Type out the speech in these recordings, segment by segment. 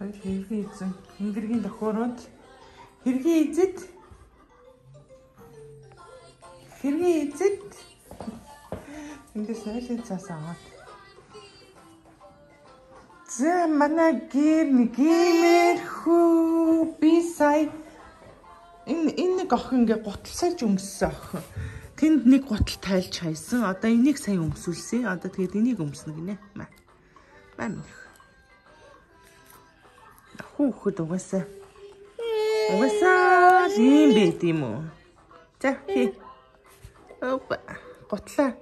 Хоёр хэргийн эзэн, тэнгэргийн тохиороод хэргийн эзэд хэргийн эзэд эндээс айлын цаас аваад. За манай гэр нэг иймэрхүү би сая энэ нэг охин ингээ гутал сольж өмссөн охин. Тэнд нэг гутал тайлж хайсан. Одоо энийг сая өмсүүлсэн. Одоо тэгээд энийг өмснө гинэ. Маа. Маа. Хүүхэд угаасаа. Угаасаа ийм байд юм уу? За хий. Опа. Гутлаа.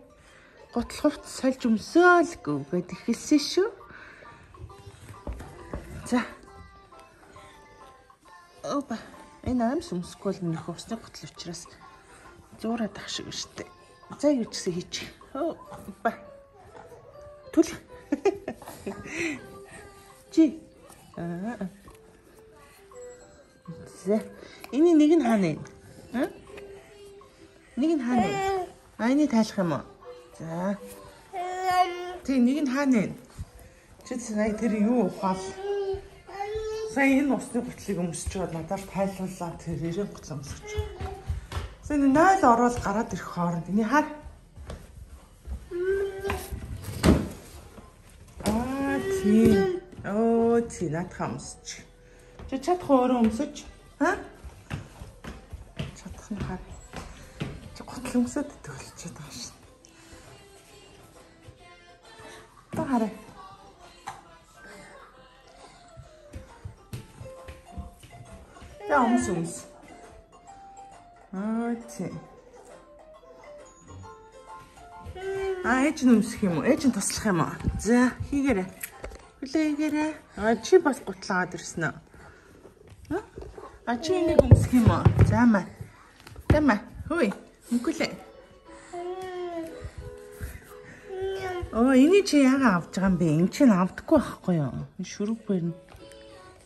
Гутал хувц сольж өмсөөл гэгээд эхэлсэн шүү. За. Опа. Энэ амс өмсөхгүй бол нөх усны гутал учраас зуураад ах шиг штэ. За юу ч гэсэн хийчих. Опа. Түл. Чи. Аа. За. Энэ нэг нь хаана вэ? Аа? Нэг нь хаана вэ? А энийг тайлах юм уу? За. Тэг нэг нь хаана вэ? Чи сая тэр юу ухаал? Сая энэ усны гутлыг өмсөж байгаа надаар тайлууллаа. Тэр 90 гутал өмсөж байгаа. Сая энэ 0 ороод гараад ирэх хооронд энийг хар. Аа тий. Оо тий наадхаа өмсөж. Чи чадах өөрөө өмсөж? Аа? Чадах нь хар. Чи гутал өмсөд төлчөөд байгаа шин. Та хараа. За өмс өмс. Аа тий. Аа ээж нь өмсөх юм уу? Ээж нь туслах юм уу? За хийгээрэй. Хүлээгээрэй. Аа чи бас гутлаагаад ирсэн үү? А чи энийг өмсөх юм уу? За маа. За маа. Хөөе. Мөнгөлээ. Оо энийг чи яагаад авч байгаа юм бэ? Энд чинь авдаггүй байхгүй юу? Энэ шүрэг бэр нь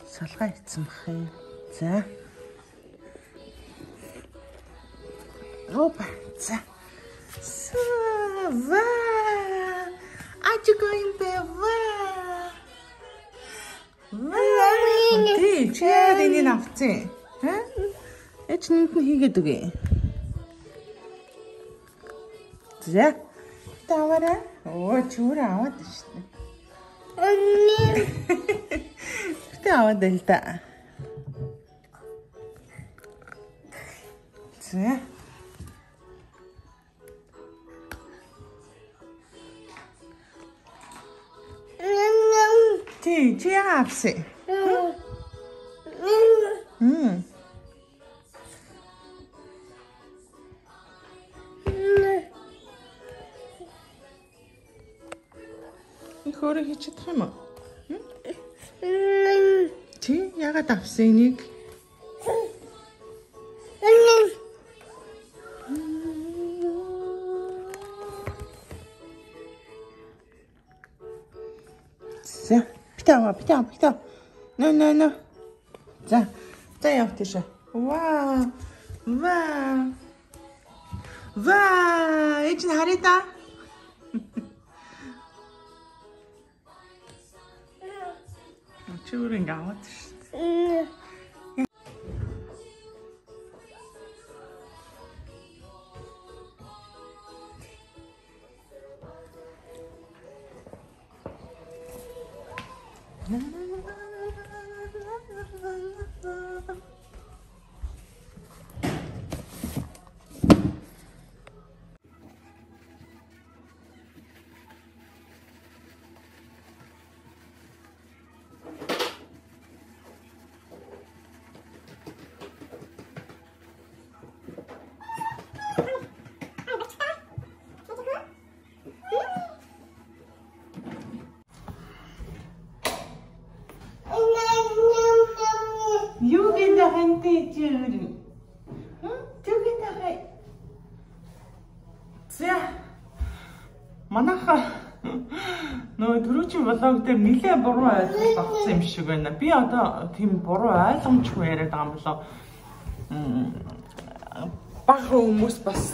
салгаа хийсэн бах юм. За. Опа. За. Ва. Ачгүй юм бэ? Ва. Ва. Тий, чи яагаад энийг авцсан? Ха? Эч нэнд нь хийгээд өгье. За. Та аваарай. Оо, чи өөрөө аваад шүү дээ. Тэ аваад л да. За. Тий, чи яагаад авсан? Их өөрөө хийж чадах юм уу? Тий, яагаад авсан энийг? За, битаа, битаа, битаа. No, no, no. За, за яв тийшээ. Вау. Вау. Вау, ээж нь харъя та. Чи өөр ингэ аваад шүү дээ. Юу гэдэг хэнтэй чи өөр юм? Юу гэдэг хэ? За. Манайха нөгөө түрүүчийн влог дээр нэлээ буруу ойлголт авсан юм шиг байна. Би одоо тийм буруу ойлгомжгүй яриад байгаа юм болоо. Бага хүмүүс бас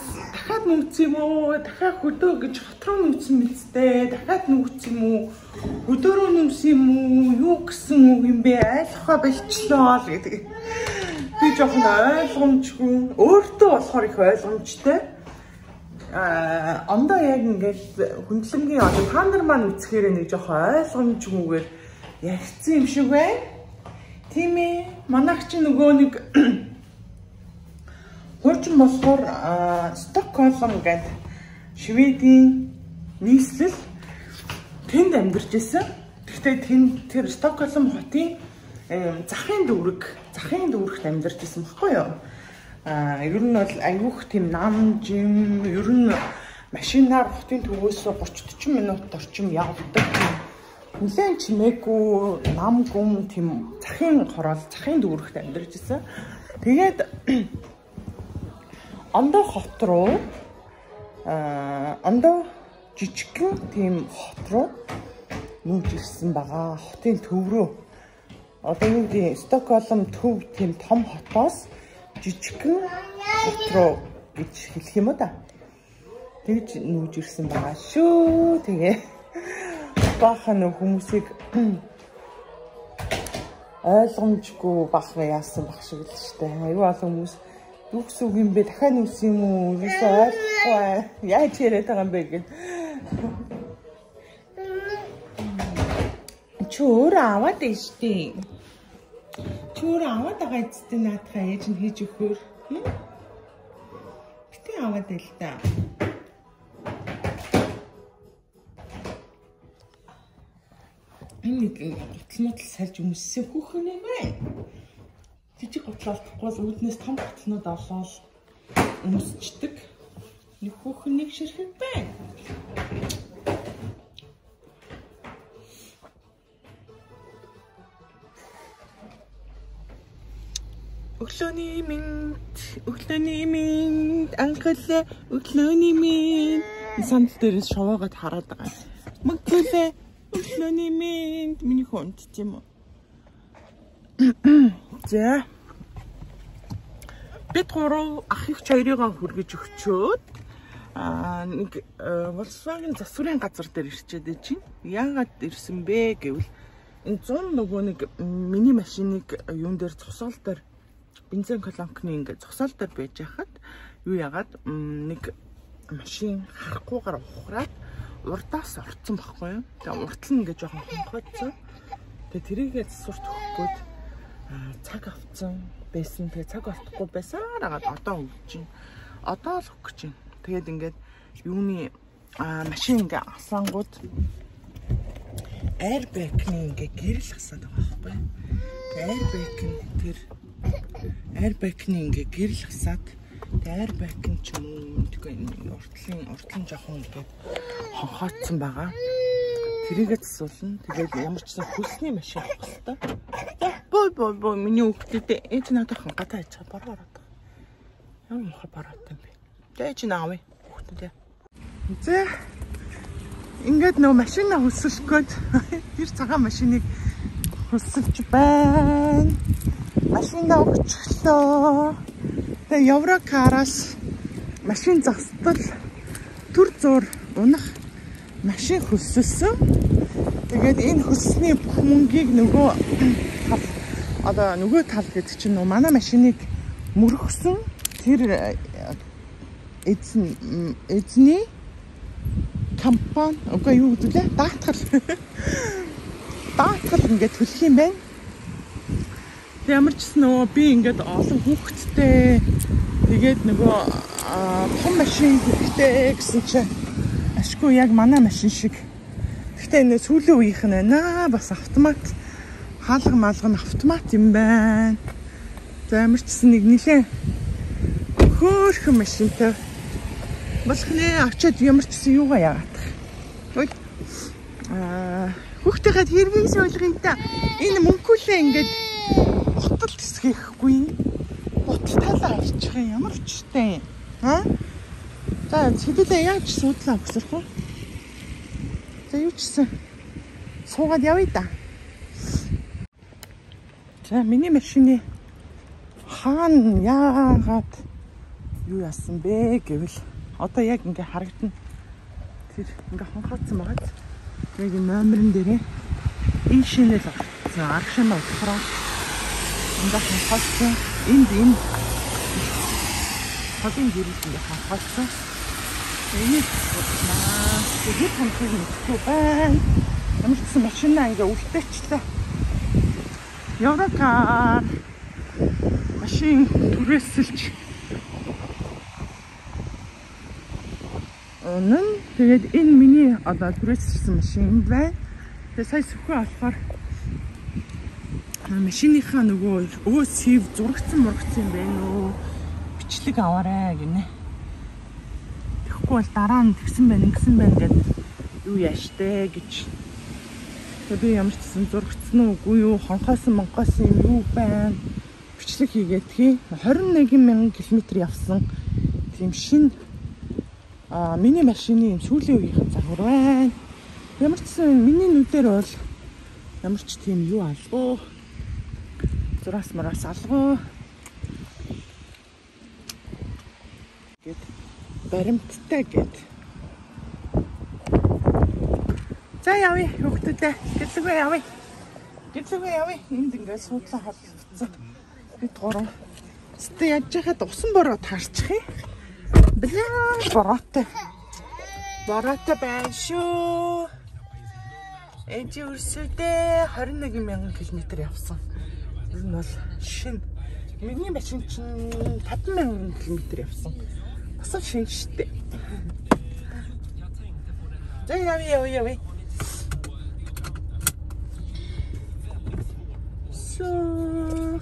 Дахиад нүүцсэн юм уу? Дахиад хөдөө гэж хот руу нүүцсэн мэдтэй. Дахиад нүүцсэн юм уу? Хөдөө рүү нүүсэн юм уу? Юу гэсэн үг юм бэ? Айлхаа болчлоо л гэдэг. Би жоохон ойлгомжгүй. Өөртөө болохоор их ойлгомжтой. Ондоо яг ингээд хүндлэнгийн одоо та нар маань үзэхээр нэг жоохон ойлгомжгүйгээр ярьсан юм шиг байна. Тийм ээ. Манайх чи нөгөө нэг хуучин болохоор Стокгольм гэдэг Шведийн нийслэл тэнд амьдарч исэн. Гэхдээ тэнд тэр Стокгольм хотын захын дүүрэгт амьдарч исэн баггүй юу? Ер нь бол айгүйх тийм нам жим, ер нь машинаар хотын төвөөс 30-40 минут орчим явдаг. Нэлээд чимээгүй, нам гүм тийм захын хороол, захын дүүрэгт амьдарч исэн. Тэгээд ондоо хот руу ондоо жижигхэн тийм хот руу нүүж ирсэн байгаа. Хотын төв рүү. Одоо юу гэдэг Стокгольм төв тийм том хотоос жижигхэн хот руу гэж хэлэх юм уу да. Тэгж нүүж ирсэн байгаа шүү. Тэгээ баахан хүмүүсийг ойлгомжгүй бахан яасан баг шиг л штэ. Аюу олон хүмүүс юу гэсэн үг юм бэ? Дахиад нүүсэн юм уу? Ерөөсөө ойлгохгүй. Яаж яриад байгаа юм бэ гэд. Чи өөрөө аваад байна штэ. Чи өөрөө аваад байгаа эцтэй наадхаа ээж нь хийж өгөхөр. Битгий аваад байл та. Энэ нэг гутал мутал сальж өмссөн хүүхэн юм байна. Жижиг гутал олдохгүй бол үүднээс том гутлнууд олоод өмсчдөг. Нэг хүүхэн нэг ширхэг байна. Өглөөний минь, өглөөний минь, анхлаа өглөөний минь. Сандал дээрээс шовоогоод хараад байгаа. Мөнгөлөө өглөөний минь. Миний хүн унтчих юм уу? За. Бид гурав ах эгч хоёрыгоо хүргэж өгчөөд нэг Volkswagen засварын газар дээр ирчээд чинь. Яагаад ирсэн бэ гэвэл энэ 100 нөгөө нэг миний машиныг юун дээр зогсоол дээр бензин колонкны ингээд зогсоол дээр байж хахад юу яагаад нэг машин харахгүйгээр ухраад урдаас орцсон байхгүй юу. Тэгээ уртл нь ингээд жоохон хонхоодсон. Тэгээ тэрийгээ засварт өгөхгүйд цаг авцсан байсан. Тэгээ цаг олдохгүй байсаар агаад одоо өгч чинь. Одоо л өгч чинь. Тэгээд ингээд юуны машин ингээд асаангууд airbag-ны ингээд гэрэл хасаад байгаа байхгүй юу. Airbag нь тэр airbag-ны ингээд гэрэл хасаад airbag нь ч юм уу тэгээ уртлын жоохон ингээд хонхоодсон байгаа. Тэрийгээ засуулна. Тэгээд ямар ч сан хөлсний машин авах хэрэгтэй. Бой бой бой миний хүүхдүүдээ ээж надад гадаа ачаа бороо ороод байгаа. Ямар муухай бороотой юм бэ? Тэгээ ээж нь авъя хүүхдүүдээ. За ингээд нөө машина хөлсөлөх гээд тэр цагаан машиныг хөлсөлж байна. Машина өгчлөө. Тэгээ Еврокараас машин зогсдол төр зуур унах машин хөлсөлсөн. Тэгээд энэ хөлсний бүх мөнгийг нөгөө тал одоо нөгөө тал гэдэг чинь нөгөө манай машиныг мөргсөн тэр эзний компани үгүй юу гэдэг лээ даатгал даатгал ингээд төлөх юм байна. Тэг ямар ч гэсэн нөгөө би ингээд олон хүүхэдтэй тэгээд нөгөө том машин хэрэгтэй гэсэн чинь ашгүй яг манай машин шиг. Гэхдээ энэ сүүлийн үеийнх нь байна. Бас автомат хаалга маалга нь автомат юм байна. За ямар ч гэсэн нэг нилээн хөөрхөн машинтай болох нэ. Очиод ямар ч гэсэн юугаа яагаадах. Ой. Хүүхдийнхээ хэргийг суулгая та. Энэ мөнхүүлээ ингээд ботал тэсгэхгүй. Ботал талаа авчих юм ямар учиртай юм. Аа? За хэдүүлээ яаж суудлаа өгсөрөх вэ? За юу ч гэсэн суугаад явъя да. За миний машины хаана яагаад юу яасан бэ гэвэл Одоо яг ингээ харагдана. Тэр ингээ хонхоцсон байгаа. Яг энэ номерын дээрээ энэ шинэл орсон. Арга шинэ болохоор ингээ хонхоцсон. Энд энэ холын гэрэл ингээ хонхоцсон. Энийг бодлаа. Тэгээд хонхыг мэдгүй байна. Ямар ч гэсэн машинаа ингээ үлдээчлээ. Еврокар машин түрээсэлж үнэн. Тэгээд энэ миний одоо түрээсэлсэн машин байна. Тэгээд сая сүхээ болохоор машиныхаа нөгөө өө сэв зурагдсан мурагдсан юм байна уу? Бичлэг аваарай гинэ. Тэгэхгүй бол дараа нь тэгсэн байна, ингэсэн байна гэд юу яаштэй гэж. Тэгээд би ямар ч гэсэн зурагдсан уу, үгүй юу, хонхоосон монхоосон юм юу байна? Бичлэг хийгээд тхий. 21 мянган км явсан тийм шин миний машины юм сүүлийн үеийнхэн загвар байна. Ямар ч гэсэн миний нүдээр бол ямар ч тийм юу алгүй. Зураас мураас алгүй. Гэт баримттай гэт. За явъя хүүхдүүдээ. Гэрлэгөө явъя. Гэрлэгөө явъя. Энд ингээд суудлаа холбогдсон. Бид гурав. Гэтэ яаж яхад усан бороо таарчих юм. Блаа бороотой. Бороотой байна шүү. Эжи өрсөдөө 21 мянган км явсан. Ер нь бол шин. Миний машин чинь 50 мянган км явсан. Бас шин штэ. За явъя явъя явъя. So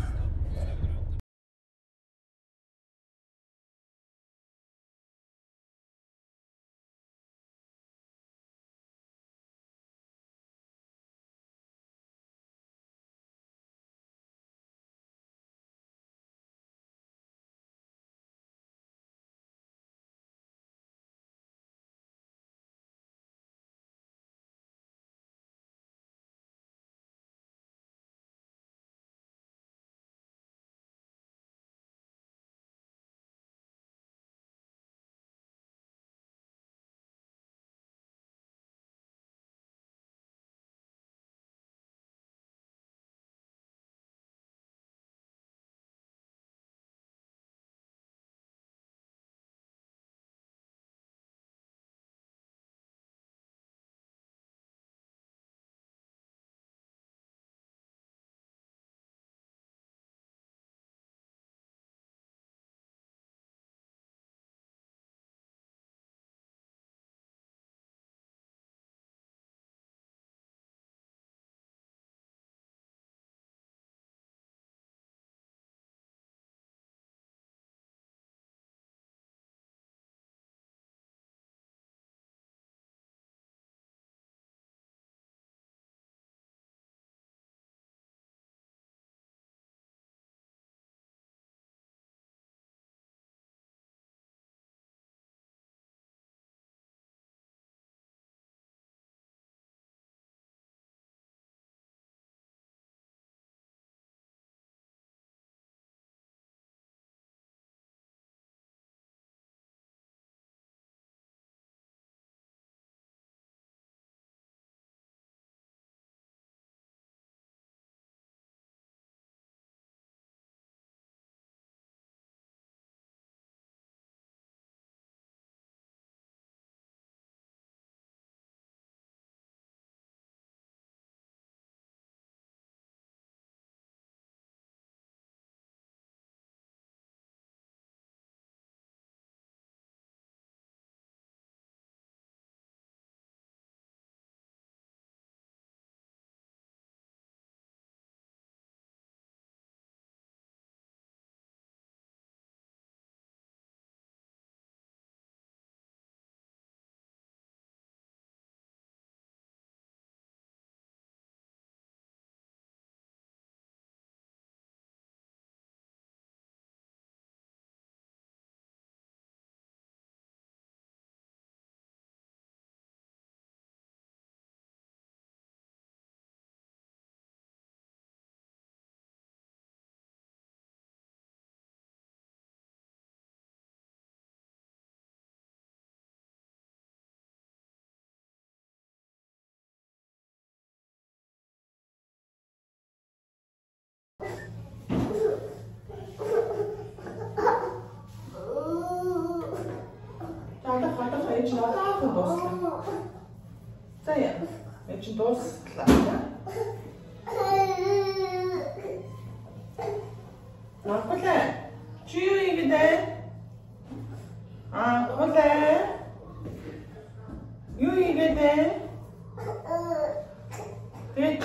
энэ чинь одоохон дууслаа. За яа. Энэ чинь дууслаа. Анхулаа. Чи юу хийгээд байна? Анхулаа. Юу хийгээд байна? Тэгээд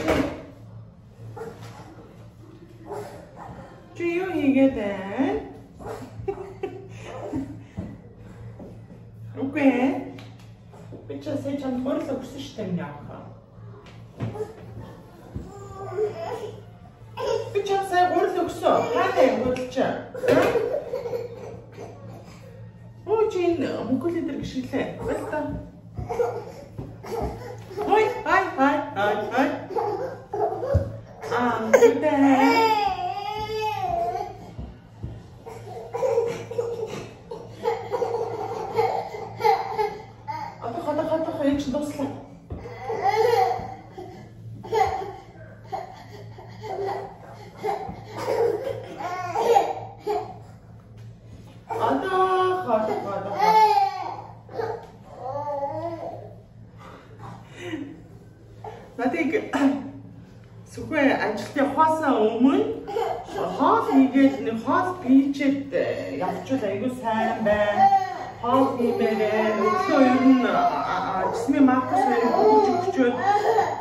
чи юу хийгээд байна? Үгүй ээ. Би ч сая чамд гурил өгсөн шүү дээ миний охин. Би ч сая гурил өгсөн. Хаана юм гурил чи? Оо чи энэ мөнгөлий дээр гიშгэлээ. Баяр та. Ой, хай хай хай хай. Аа, гэдэг. Энэ чинь дууслаа. Одоо хаа. Надыг сүхбээ ажилд явахаасаа өмнө хоол хийгээл нэг хоол пийчээд явчвал айгүй сайн байна. Хоол хиймээрээ өглөө ер нь Жисмийн Маркус хоёрыг хөгж өгчөөд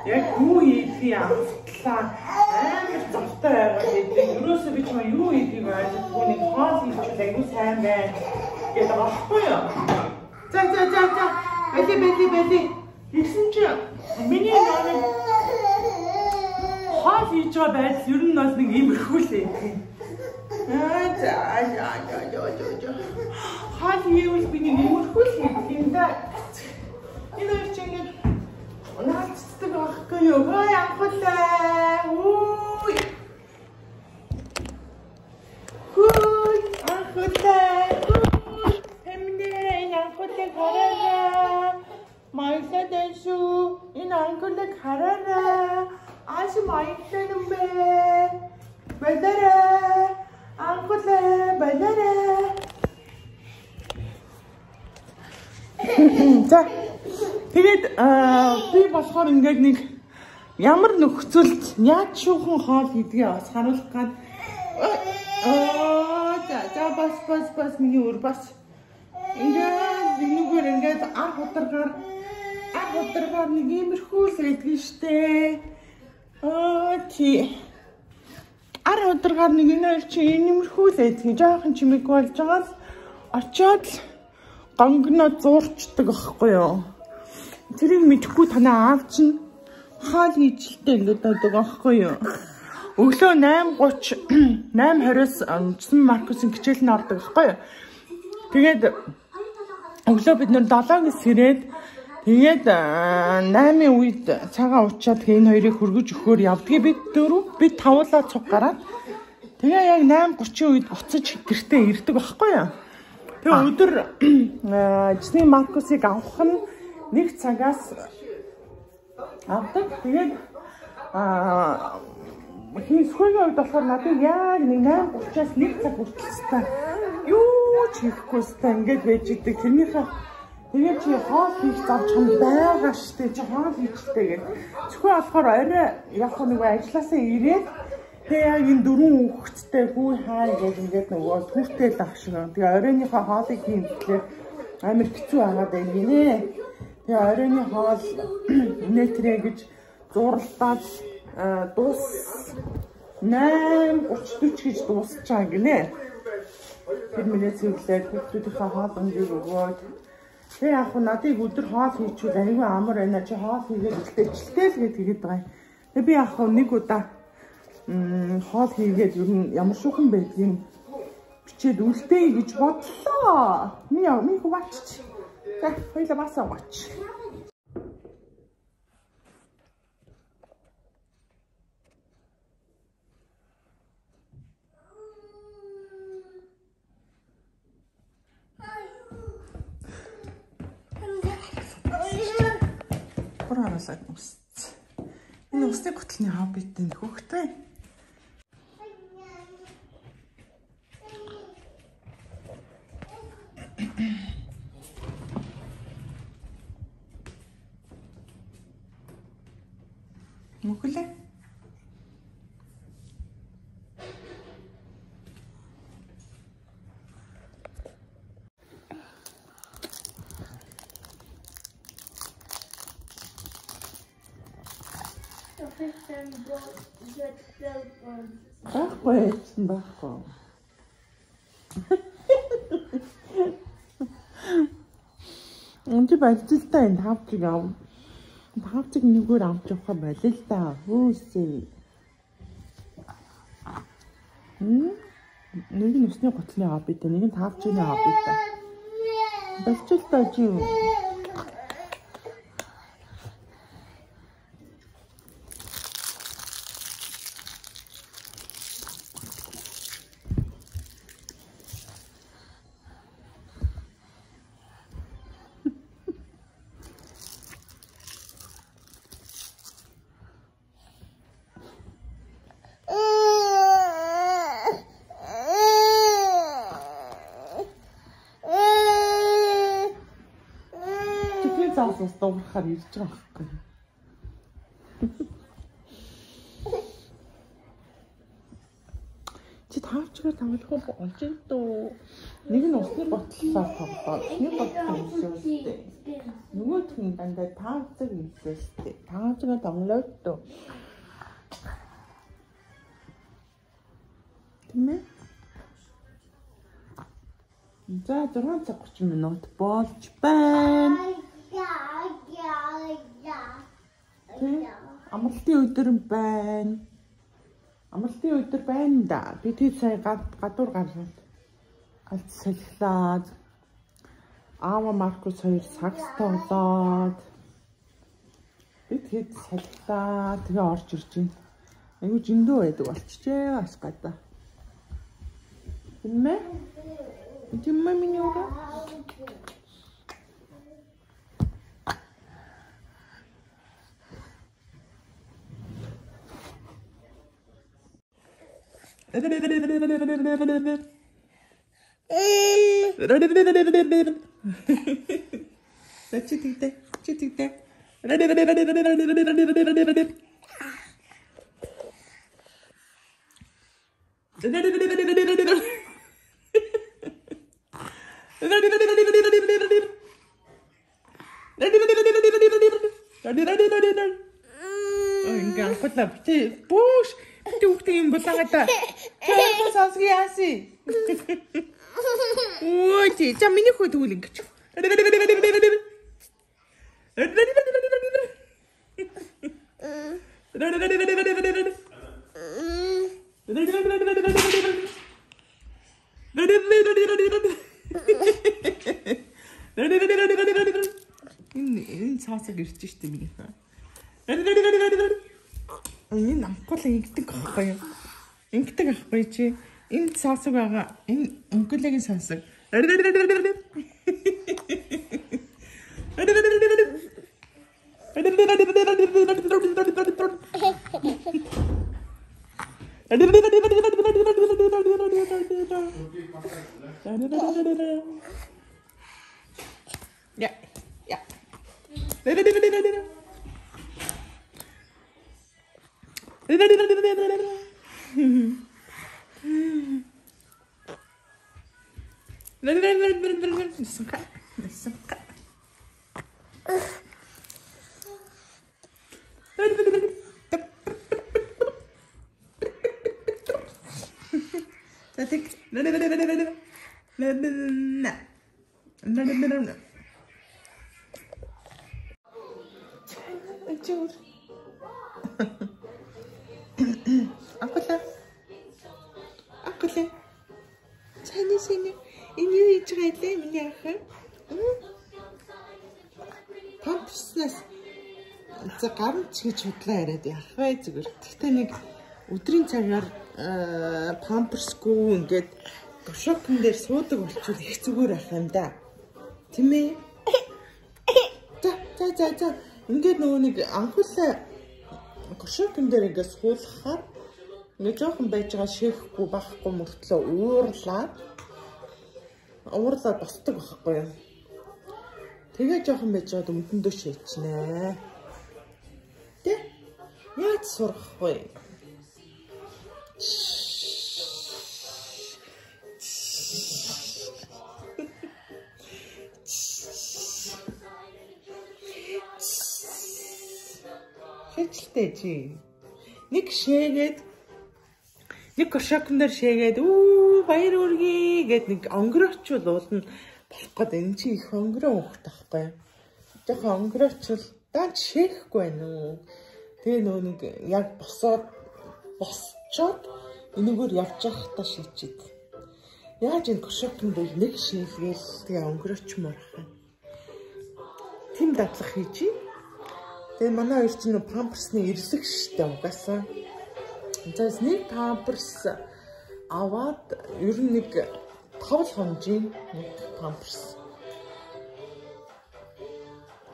яг юу хийхийг автлаа амар завтай байгаа гэдэг. Ерөөсөө би чамаа юу хийхийг ойлгохгүй нэг хоол хийчихвэл айгүй сайн байна гэдэг байгаа байхгүй юу? За за за за. Бали бали бали. Тэгсэн чинь миний нэг хоол хийж байгаа байдал ер нь бол нэг иймэрхүү л юм. Аа за за за за. Хоол хийвэл би нэг иймэрхүү л юм да. Энэ хоёр чинь ингээд унаалцдаг байхгүй юу? Хөөе анхулаа. Үгүй. Хөөе анхулаа. Хэмнээ энэ анхулыг хараарай. Маялаа дэшүү. Энэ анхулыг хараарай. Ааш маялаа юм бэ. Балаарай. Анхулаа балаарай. За. Тэгээд би болохоор ингээд нэг ямар нөхцөлд яаж шүүхэн хоол хийдгээ бас харуулах гад. Аа за за бас бас бас миний өр бас ингээд нэгнүүгээр ингээд ар хударгаар нэг иймэрхүү л байдгийн штэ. Аа тий. Ар хударгаар нэг энэ хоёр чи иймэрхүү л байдгийн. Жаахан чимээгүй болж байгаа л очиод л гонгоно зуурчдаг аахгүй юу? Тэрийг мэдэхгүй танаа аав чинь хоол хийжилтэй ингээд байдаг аахгүй юу? Өглөө 8:30 8:20-оос Жисмийн Маркусын хичээл нь ордог аахгүй юу? Тэгээд өглөө бид нэр 7-аас ирээд тэгээд 8-ын үед цагаан уучаад энэ хоёрыг хөргөж өгөхөөр явдгийг бид дөрөв бид тавуулаа цуг гараад тэгээ яг 8:30-ийн үед буцаж гэртээ ирдэг аахгүй юу? Тэгээ өдөр Жисмийн Маркусыг авах нь нэг цагаас авдаг. Тэгээд хин сүхээгийн үед болохоор надад яг нэг 8:30-аас 1 цаг хүртэл юу ч хийхгүй сте ингээд байж идэг. Тэрнийхээ тэгээд чи хоол хийх зав чам байгаа штэ. Чи хоол хийчихтэй гэх. Сүхээ болохоор орой яг нэг ажилласаа ирээд тэгээ яг энэ дөрвөн хүүхэдтэй хүү хаа гэж ингээд нөгөө түүхтэй л ах шиг. Тэгээ оройныхоо хоолыг хийн гэхлээр амар хэцүү агаад байна гинэ. Тэгээ оройны хоол нэтрээ гэж зурлаад дуус 8:30 гэж дуусчаа гинэ. Тэр миний цэвэрлээд хүүхдүүдийнхээ хоол өнгийг өгөөд тэгээ яг хөө надыг өдөр хоол хийчихвэл айгүй амар байна. Чи хоол хийгээд үлдээчлээ л гэж тэгээд байгаа юм. Тэгээ би яг хөө нэг удаа хоол хийгээд ер нь ямар шухан байдгийг бичээд үлдээе гэж бодлоо. Миний хуваачч. За хоёлаа бас аваач. Харуулаад үсц. Энэ усны гутлын хоббитын хүүхдээ. Мөхлөө. Байхгүй чинь байхгүй. Энд болжилтаа энэ тавчиг ав. Тавчиг нэггээр авч явах болилтаа. Хөөсөө. Нэг нь усны гутлын хоббитэй, нэг нь тавчгийн хоббитэй. Болжилтаа чи юу? Заасаас дуурахаар ирж байгаа байхгүй. Чи тавчгаар тоглох уу болж байна дөө. Нэг нь усны ботлолоор тоглоо. Усны ботлол өсөөстэй. Нөгөөх нь дандаа тавцаг өсөөстэй. Тавцгаар тоглоо дөө. Тийм ээ? За 6 цаг 30 минут болж байна. Амралтын өдөр байна. Амралтын өдөр байна да. Би тэр сая гадуур гараад алт салхилаад Аава Маркус хоёр сагс тоглоод би тэгэд салхилаа. Тэгээ орж ирж байна. Айгу жиндөө байдаг болчихжээ бас гадаа. Тийм ээ? Тийм ээ миний өрөө? Ингээ анхлаа бити бүүш бити хүүхдээ юм булаагаа. Тэр сонсгий яаси. Ой чи за миний хөө тэгвэл ингэж. Энэ цаасаг ирж штэ миний. Энэ намхуул ингэдэг аахгүй юу? Ингэдэг аахгүй чи. Энэ цаасаг байгаа. Энэ өнгөлөгийн цаасаг. Я. Я. Акула. Акула. Чани шинэ. Энэ юу хийж байгаа вэ миний ах? Памперснаас за гарамч гэж худлаа яриад яах вэ зүгээр. Гэхдээ нэг өдрийн цагаар памперсгүй ингээд гошокн дээр суудаг болчихвол их зүгээр байх юм да. Тийм ээ? За за за за ингээд нөгөө нэг анхуулаа гошокн дээр ингээд суулгахаар ингээд жоохон байж байгаа шээхгүй байхгүй мөртлөө уурлаад босдог байхгүй юу. Тэгээ жоохон байж байгаад өмдөндөө шээчнэ. Тэ? Яаж сурах вэ? Шээчлээ чи. Нэг шээгээд нэг горшокон дээр шээгээд үү баяр үргэе гэд нэг онгорочвол уулна болох гээд энэ чи их онгороо хөөхт байхгүй. Жохон онгорочвол даач шээхгүй байна уу? Тэгээ нөө нэг яг босоод босчоод энэгээр явж байхдаа шийчээд. Яаж энэ горшокон дээр нэг шээлгээл тэгээ онгорочмоор хаа. Тим дадлах хийж. Тэгээ манай хоёр чинь памперсны эрлэг штэ угаасаа. За нэг памперс аваад ер нь нэг 5 хонжийн нэг памперс.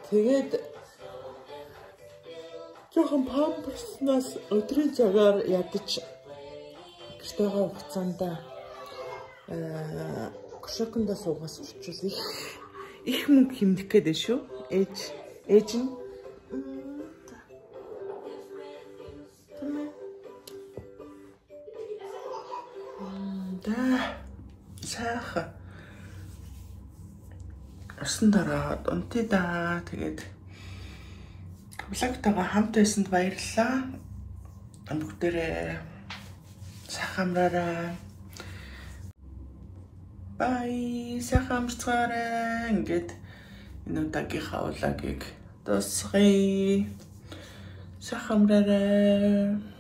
Тэгээд жоохон памперснаас өдрийн цагаар ядаж гэрт байгаа хугацаанд горшокондоо суугаас урчвал их мөнгө хэмнэх гээд байна шүү. Ээж нь сайхан усан дараад унтъя да. Тэгээд влогтойгоо хамт байсанд баярлалаа. Бүгдээрээ сайхан амраарай. Бай. Сайхан амарцгаарай. Ингээд энэ удаагийнхаа влогийг дуусгая. Сайхан амраарай.